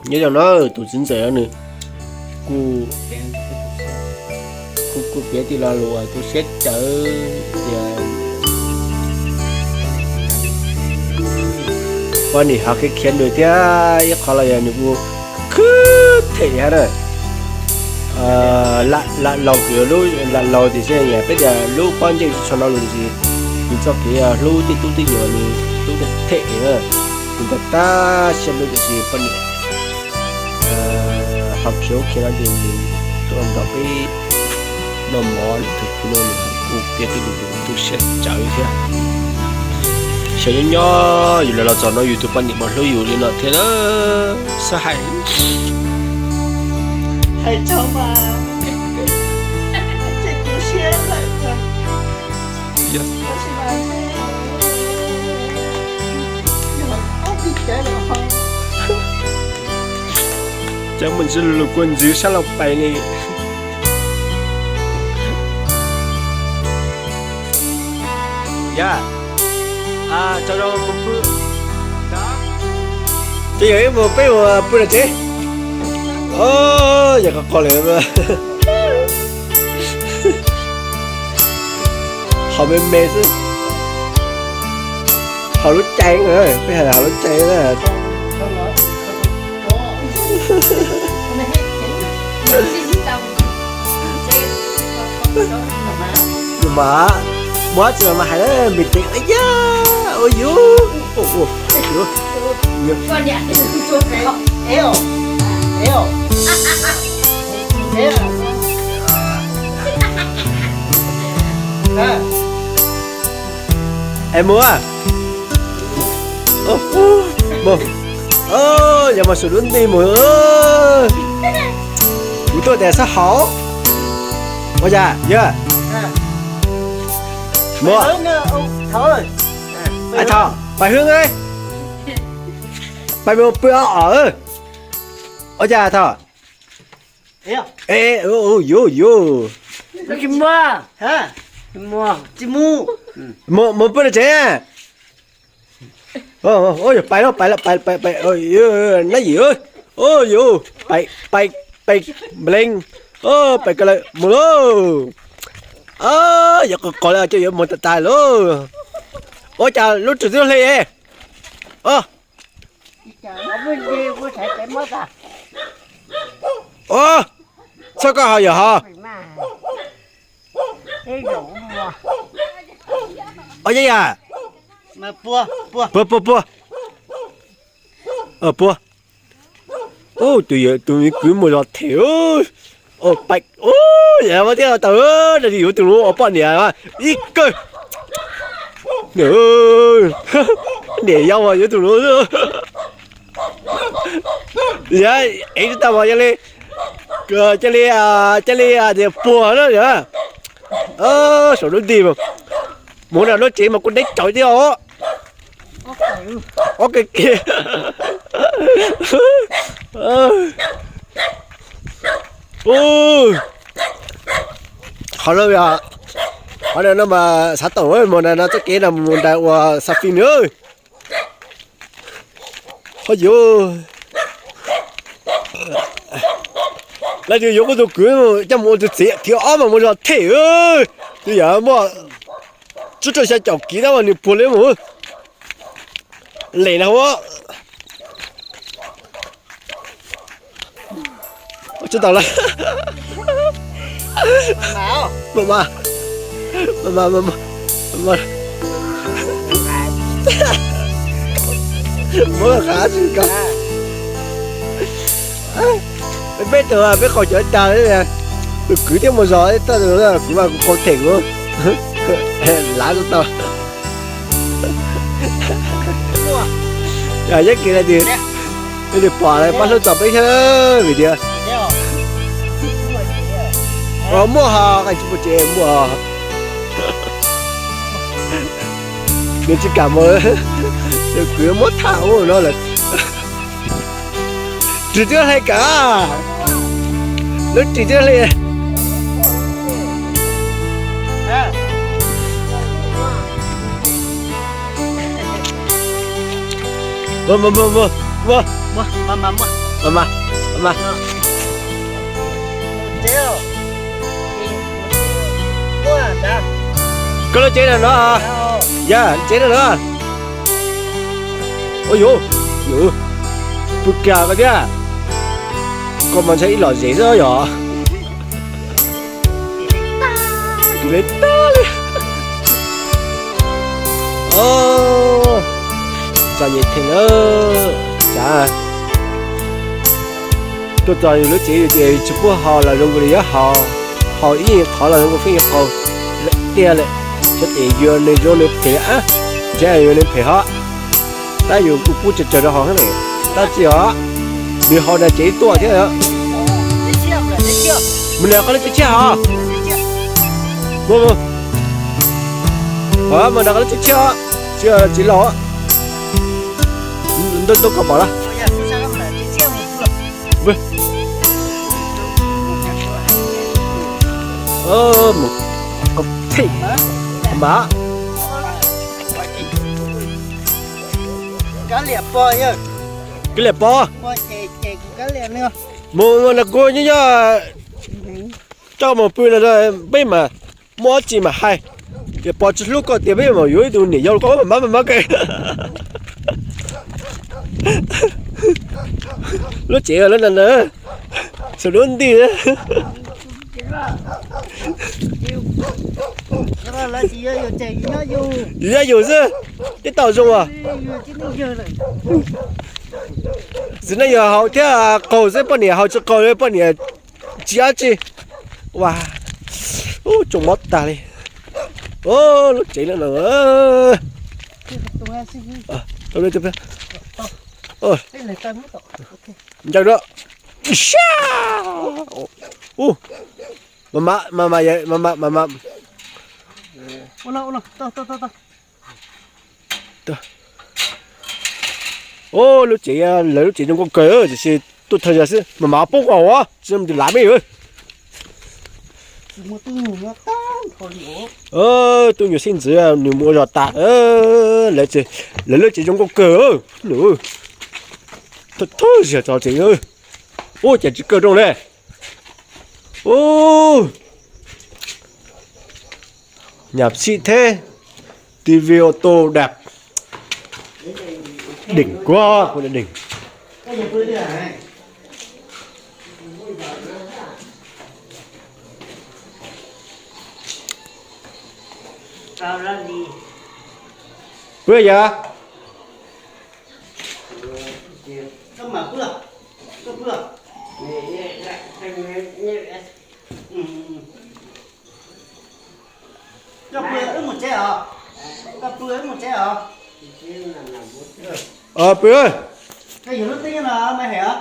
Nyob zoo na, tus txiv ntxawm no nws kuj, kuj, kuj piav tij laug lus tu siab cawv tias poj niam ho khiav khiav nws thiab ib qho los yog nws kuj khwv them thiab na. Lam laus kuj yog lub lam laus tiam sis yog peb tias lub pob ntseg tsis tshua no lus tiam sis nws txoj kev hlub tej tub tej nyuam nws hlub them na. Nws ntag tab siab lub tiam sis poj niam ho khiav ub khiav no ces nws tuaj nrog peb noj mov lwm tus kwv no nws kuj piav tij laug lus tu siab cawv thiab. Xyov nyob nyob yus los los txog no yus tus poj niam puas hlub yus li no thiab na. Xav hais. Cov mus ntsis lus kua ntxwv sab laug pais li. Yog, tso zoo mus pw. Ces yog ib mus peb mus pw lawm tsev. Yog qhov qos lawm. Haus me me xwb. Haus lub cai, peb hais haus lub cai na. Mas muab tsis mas hais me teev ya. Ua yus. Es mus, yog mas sum lub nti mus. Kuv tuaj tias sab hauv. Ua cas yog? Mus. Thov, pais hwb, pais mus pw os. Ua cas Thov? Yus, yus. Mus, mus pw no tsev. Pais, pais, pais, nab yim. Yus, pais, pais, pais nplees. Pais ko lawm mus lauj. Yuav qos qos li coj yuav mus tas tas lauj. Ua cas lub rwg twb hle. Txhob koj ho yog ho. Ua yam, puag puag puag. Puag. Tus, tus me kwv mus zov them. Pais, yam thiab tau, yuav tus ua poj niam ib kawg. Niam yau yuav tus, yog ev tsis tau mas cia li, cia li, cia li tias puag na. Saum lub nti, mus nram lub tsev mas kuj deb tsawv thiab os. Ob ke ke. Qhov no, qhov no mas xav tau mus nram no txoj kev no mus nram uas xa fij nws. Ho yuav, lawv tias yuav kuv tus kwv coj mus ua tus txiv, thib ob mas mus zov them. Twb yog muaj tsib rau xya caum kiv tab mas nws puag li mus. Lem na hu. Tsis tau lawm. Mas mas, mas mas, mas mas, muab qab tsis kawg. Peb tus peb qau cov tag li, tus kwv thiab mus zov tau, kuv mas kuv qau them kuv lav tau. Yeeb kis tias, tias pom pab hlub txog peb thiab vim tias muaj ho, qai tsis muaj tsev muaj ho. Nws tsis kam mus, tus kwv muab tham ua no lawm. Rwg twb hle kawg, lub rwg twb hle. Mus mus mus mus mus. Mas mas mas mas mas. Koj lub tsev na no. Yog tsev na no. Ua yuv, yuv, pw kiag koj thiab. Koj mas ntshai ib lom zem xwb yog. Tag li. Txom nyem thiab na. Cas tuaj txog yus lub tsev yus tias tsis pub haus los zoo nkaus li yuav haus, haus ib qhov los zoo nkaus feej yuav qaug lawm tiag lawm. Xyov tes yus nws zoo nws phem ab, ntshe yus nws phem hov. Tab yus kuj pub tsawg tsawg rau haus thiab ne. Tab tsis os, nws haus dag tsev tuaj thiab. Mus nram qhov lub tsev tshiab hov. Mus, mus. Mus nram qhov lub tsev tshiab, tsis, tsis los. Ntuj ntuj koj pom los. Mus, mus, mus. Kab liam pog. Mus, mus nrog kuv nyob nyob, coj mus pw no, peb mas muaj dab tsi mas hais. Tias pog tsis hlub koj tias peb mas yuav ib tug niam yau koj mas mab mas mab kawg. Lub tsev lawm na, saum lub nti. Yus nyob yus xwb, tib tau zoo as. Txiv neej yog haus thiab qaug xwb, poj niam haus tsis qaug li, poj niam tsis dab tsi. Ua, ub, tsoo mob tag li. Lub tsev lawm na. Ncaws na. Ub, mas mas mas mas mas mas. Ub, lub tsev, lawv lub tsev zoo nkauj kawg, tiam sis tuaj thawj zaug xwb mas mas poob qhov uas tsis mus lav me. Tub nyuag xib ntxwv nws mus ua zog tas. Lawv lub tsev zoo nkauj kawg. Thawj thawj zaug txog tsev. Ub, cas tsis kawg rooj li. Ub, nyam sij theb, ti vi auto dap, deem kuag kuv deem. Pw yog. Koj pw wb mus tsev os. Koj pw wb mus tsev os. Pw. Koj yug lub twb no me hem os.